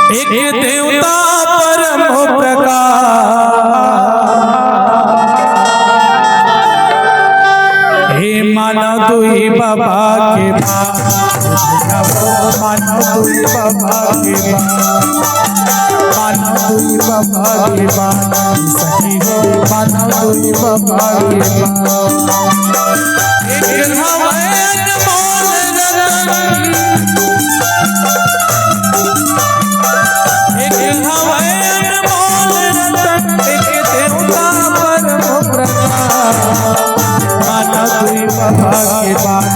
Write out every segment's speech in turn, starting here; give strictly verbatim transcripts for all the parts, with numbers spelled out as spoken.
एक देवता परम प्रकाश, हे मानव दुई बाबा के बात, मानव दुई बाबा के बात, मानव दुई बाबा के बात, सखी हो, मानव दुई बाबा के बात। एक हवै अनमोल रतन, एक हवै अनमोल रतन, एक देवता परम प्रकाश। मानव दुई बाबा के बात,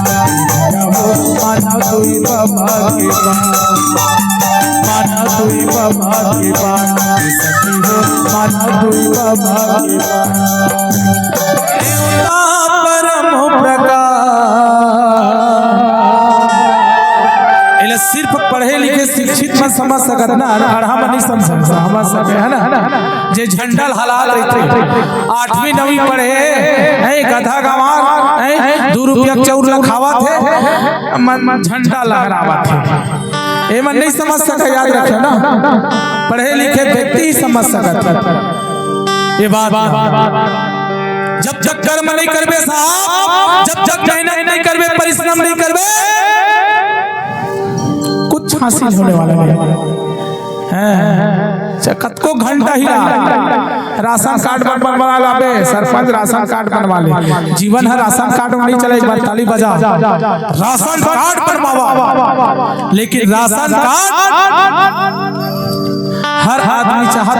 मानव दुई बाबा के बात, मानव दुई बाबा के बात, सखी हो, मानव दुई बाबा के बात। देवता परम प्रकाश। एला सिर्फ पढ़े लिखे शिक्षित मन समझ सकत ना, अनपढ़ा मन नहीं समझ सकत, समझ सके, है ना? जे झंडा ल हलात रहिथे, आठवीं नवीं पढ़े, है, गधा गंवार, है, दू रुपया के चाउर ल खावत हे, मन झंडा लहरावत हे। एमन नहीं समझ सके, याद रखे ना, पढ़े लिखे व्यक्ति ही समझ सकत हे। ये बात जब जब कर्म नहीं करबे साहब, जब जब मेहनत नहीं करबे, परिश्रम नहीं करबे, कुछ हासिल होने वाला नहीं। हैं? चाहे कतको घंटा ही ना, राशन कार्ड बन-, बनवा लाबे, सरपंच राशन कार्ड बनवा ले। जीवन है राशन कार्ड में नहीं चले, एक बार ताली बजा। राशन कार्ड बनवावा, लेकिन राशन कार्ड हर आदमी चाहत